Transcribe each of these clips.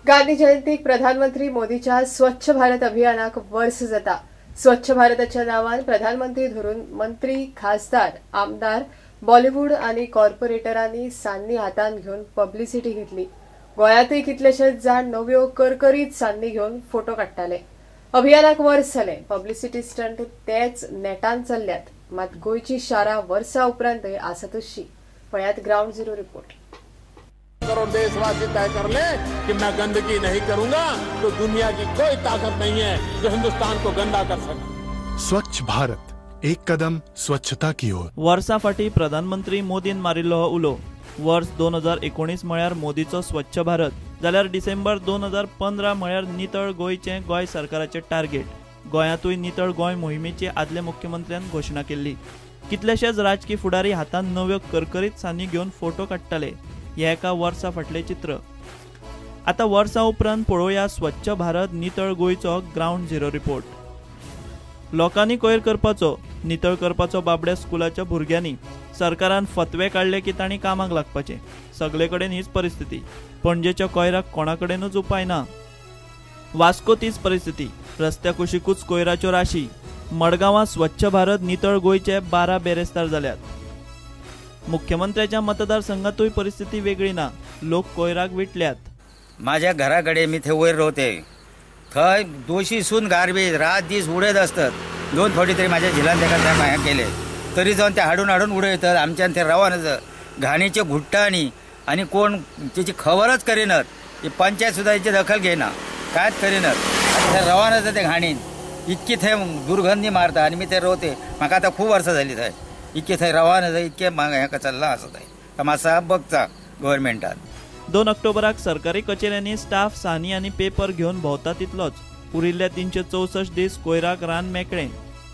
गांधी जयंतीक प्रधानमंत्री मोदीच्या स्वच्छ भारत अभियानाक वर्स जाता. स्वच्छ भारताच्या नावान प्रधानमंत्री धरून मंत्री, खासदार, आमदार, बॉलिवूड आनी कॉर्पोरेटरांनी सान्नी हातान घेवन पब्लिसिटी घेतली. गोंयांतूय कितलेशेच जाण नव्यो करकरीत सान्नी घेवन फोटो काडटाले. अभियानाक वर्स जालें, पब्लिसिटी स्टंट तेच नेटान चल्ल्यात. मात गोंयची शारां वर्सा उपरांतय आसा तशी. पळयात ग्रावंड झिरो रिपोर्ट. करोड़ देशवासी तय कर ले कि मैं गंदगी नहीं करूंगा तो दुनिया की कोई ताकत नहीं है जो हिंदुस्तान को गंदा कर सके. स्वच्छ भारत, एक कदम स्वच्छता की ओर. वर्सा फाटी प्रधानमंत्री मोदीन मारिल्लो हो उलो. वर्स 2019 म्हळ्यार मोदीचो स्वच्छ भारत, जाल्यार डिसेंबर 2015 म्हळ्यार नितळ गोंयचें गोंय सरकाराचें टार्गेट. गोंयांतूय नितळ गोंय मोहिमेची आदल्या मुख्यमंत्र्यान घोशणा केल्ली. कितलेशेच राजकी फुडारी हातान नव्यो करकरीत सान्नी घेवन फोटो काडटाले. हे एका वर्सा फाटलें चित्र. आतां वर्सा उपरांत पळोवया स्वच्छ भारत नितळ गोंयचो ग्रावंड झिरो रिपोर्ट. लोकांनी कोयर करपाचो, नितळ करपाचो बाबड्या स्कुलाच्या भुरग्यांनी. सरकारान फतवे काडले की तांणी कामाक लागपाचें. सगळे कडेन हीच परिस्थिती. पणजेच्या कोयराक कोणा कडेनूच उपाय ना. वास्को तीच परिस्थिती. रस्त्या कुशिकूच कोयराच्यो राशी. मडगांवां स्वच्छ भारत नितळ गोंयचे 12 बेरेस्तार जाल्यात. मुख्यमंत्र्याच्या मतदारसंघातूय परिस्थिती वेगळी ना. लोक कोयराक विटल्यात. माझ्या घरा कडेन मी थंय वयर रावते, थंय दोशीसून गार्बेज रात दीस उडयत आसतात. 2 फावटी तरी माझ्या झिलान ताका ते हें केले तरी जावन ते हाडून हाडून उडयतात. आमच्यान ते रावन घाणीचे घुट्टांनी आनी कोण तेची खबरच करिनात. ही पंचायत सुद्दां हेची दखल घेयना, कांयच करिनात. आनी थंय रावन आसा ते घाणीन इतकी थंय दुर्गंधी मारता. आनी मी थंय रावते, म्हाका आतां खूब वर्सां जाली थंय. इतके थंय रावन आसा, इतके हें चल्लां आसा थंय. मातसा बगचा गव्हर्मेंटान. 2 ऑक्टोबराक सरकारी कचेऱ्यांनी स्टाफ सानी आनी पेपर घेवन भोंवता तितलोच. उरिल्ले 364 दीस कोयराक रान मेकळें.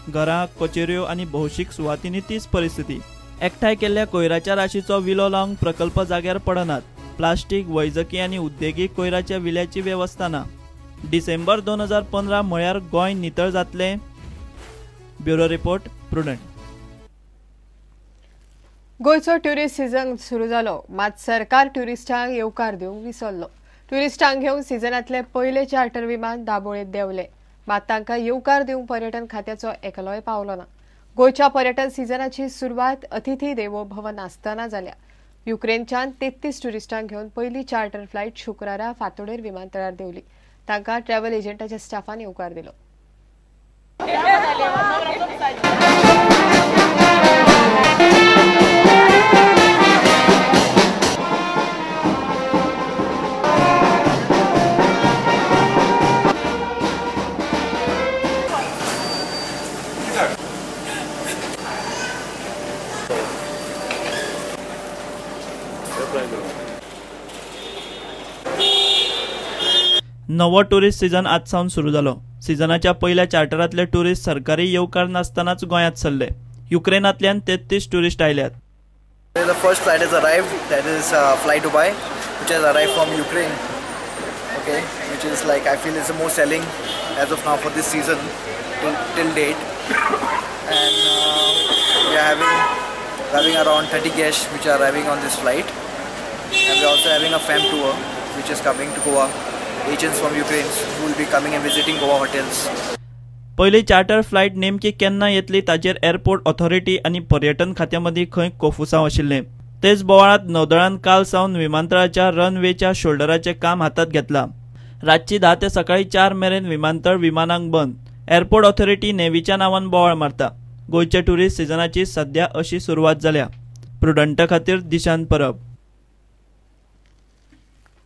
घरां, कचेऱ्यो आनी भौशीक सुवातींनी तीच परिस्थिती. एकठांय केल्ल्या कोयराच्या राशीचो विलो लावंक प्रकल्प जाग्यार पडनात. प्लास्टीक, वैजकी आनी उद्देगीक कोयराच्या विल्याची वेवस्था ना. डिसेंबर 2015 म्हळ्यार गोंय नितळ जातलें. Bureau report, Prudent. गोंयचो ट्युरिस्ट सीझन सुरू जालो, मात सरकार ट्युरिस्टांक येवकार दिवंक विसरलो. ट्युरिस्टांक घेवन सीझनांतले पयले चार्टर विमान दाबोळेंत देंवले, मात तांकां येवकार दिवंक पर्यटन खात्याचो एकलोय पावलो ना. गोंयच्या पर्यटन सीझनाची सुरवात अतिथी देवो भव नासतना जाल्या. युक्रेनच्यान 33 ट्युरिस्टांक घेवन पयली चार्टर फ्लायट शुक्रारा फांतोडेर विमानतळार देंवली. तांकां ट्रॅव्हल एजंटाच्या स्टाफान येवकार दिलो. नवो टुरिस्ट सीझन आज सावन सुरू जालो. सीझनाच्या पयल्या चार्टरांतले टुरिस्ट सरकारी येवकार नासतनाच गोंयांत सरले. युक्रेनांतल्यान 33 टुरिस्ट आयल्यात. The first flight has arrived, that is Fly Dubai, which has arrived from Ukraine. Okay, which is like I feel is the most selling as of now for this season till date. And we are having around 30 guests which are arriving on this flight. And we are also having a fam tour which is coming to Goa. Agents from Ukraine who will be coming and visiting Goa hotels. पयली charter flight नेमकी केन्ना येतली ताचेर airport authority आनी पर्यटन खात्या मदीं खंय कोफुसांव आशिल्लें. तेच बोवाळांत नौदळान काल सावन विमानतळाच्या रनवेच्या शोल्डराचें काम हातांत घेतलां. रातची 10 ते सकाळी 4 मेरेन विमानतळ विमानांक बंद. एअरपोर्ट ऑथॉरिटी नेव्हीच्या नांवान बोवाळ मारता. गोंयच्या ट्युरिस्ट सीझनाची सध्या अशी सुरवात जाल्या. प्रुडंटा खातीर दिशांत परब.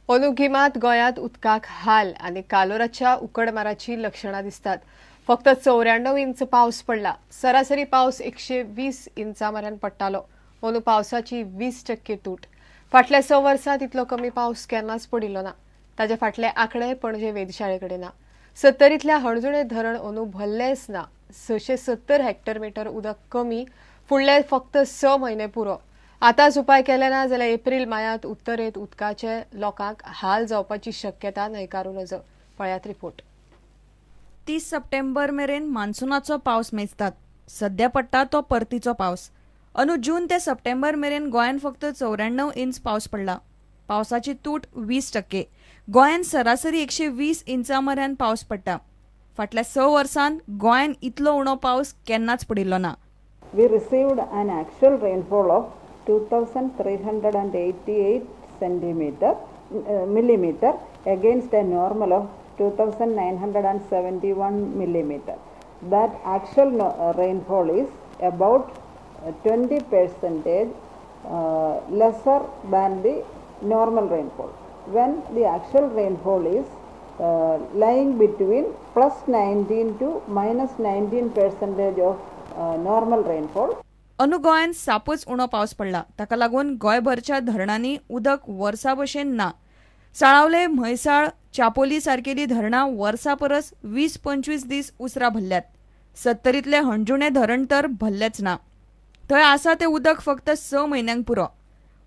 अंदू गिमांत गोंयांत उदकाक हाल आनी कालोराच्या उकडमाराची लक्षणां दिसतात. फक्त 94 इंच पावस पडला. सरासरी पावस 120 इंचा मेरेन पडटालो. अंदू पावसाची 20% तूट. फाटल्या 6 वर्सांत इतलो कमी पावस केन्नाच पडिल्लो ना. ताचे फाटले आंकडे पणजे वेधशाळे कडेन ना. 70तल्या हणजुणे धरण अंदू भरलेंच ना. 670 हेक्टर मिटर उदक कमी. फुडले फक्त 6 म्हयने पुरो. आतांच उपाय केले ना जाल्यार एप्रील मायांत उत्तरेंत उदकाचे लोकांक हाल जावपाची शक्यता न्हयकारूं नजो. पळयात रिपोर्ट. 30 सप्टेंबर मेरेन मान्सूनाचो पावस मेजतात. सध्या पडटा तो परतीचो पावस. अंदू जून ते सप्टेंबर मेरेन गोंयांत फक्त 94 इंच पावस पडला. पावसाची तूट 20%. गोंयांत सरासरी 120 इंचां मऱ्यान पावस पडटा. फाटल्या 6 वर्सांत गोंयांत इतलो उणो पावस केन्नाच पडिल्लो ना. We received an actual rainfall of 2388 centimeter millimeter against a normal of 2971 millimeter. That actual rainfall is about 20% lesser than the normal rainfall. When the actual rainfall is lying between plus 19 to minus 19% of normal rainfall. अंदू गोंयांत सापच उणो पावस पडला. ताका लागून गोंयभरच्या धरणांनी उदक वर्सा भशेन ना. साळावले, म्हैसाळ, चापोली सारकेली धरणां वर्सा परस 20-25 दीस उसरा भरल्यात. सत्तरींतले हणजुणे धरण तर भरलेंच ना. थंय आसा तें उदक फक्त 6 म्हयन्यांक पुरो.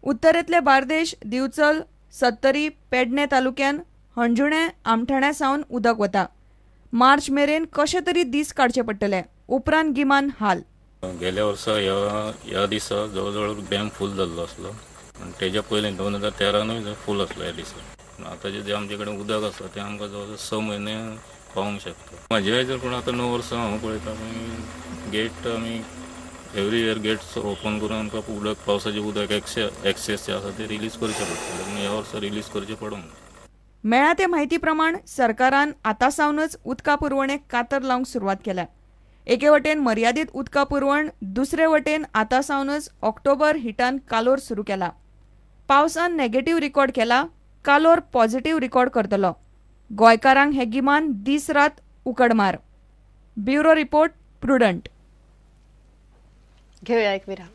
उत्तरेंतले बार्देश, दिवचल, सत्तरी, पेडणे तालुक्यान हणजुणे, आमठाण्या सावन उदक वता. मार्च मेरेन कशे तरी दीस काडचे पडटले. उपरांत गिमान हाल. गेल्या वर्सा ह्या दिसा जवळ जवळ डॅम फूल जाल्लो आसलो आनी तेज्या पयलीं 2013नूय फूल आसलो ह्या दिसा. आतां जें आमचे कडेन उदक आसा तें आमकां जवळ जवळ 6 म्हयने पावोंक शकता. म्हाज्या हेजेर पूण आतां 9 वर्सां हांव पळयता गेट आमी एवरी इयर गेट्स ओपन करून आमकां उदक पावसाचें उदक एक्सेस जें आसा तें रिलीज करचें पडटलें. पूण ह्या वर्सा रिलीज करचें पडूंक. मेळ्ळा ते म्हायती प्रमाण सरकारान आतां सावनच उदका पुरवणेक कातर लावंक सुरवात केल्या. एके वटेन मर्यादीत उदका पुरवण, दुसरे वटेन आतां सावनच ऑक्टोबर हिटान कालोर सुरू केला. पावसान नेगेटीव रिकॉर्ड केला, कालोर पॉझिटीव रिकॉर्ड करतलो. गोंयकारांक हे गिमान दीस रात उकडमार. Bureau report, Prudent. घेऊया एक विराम.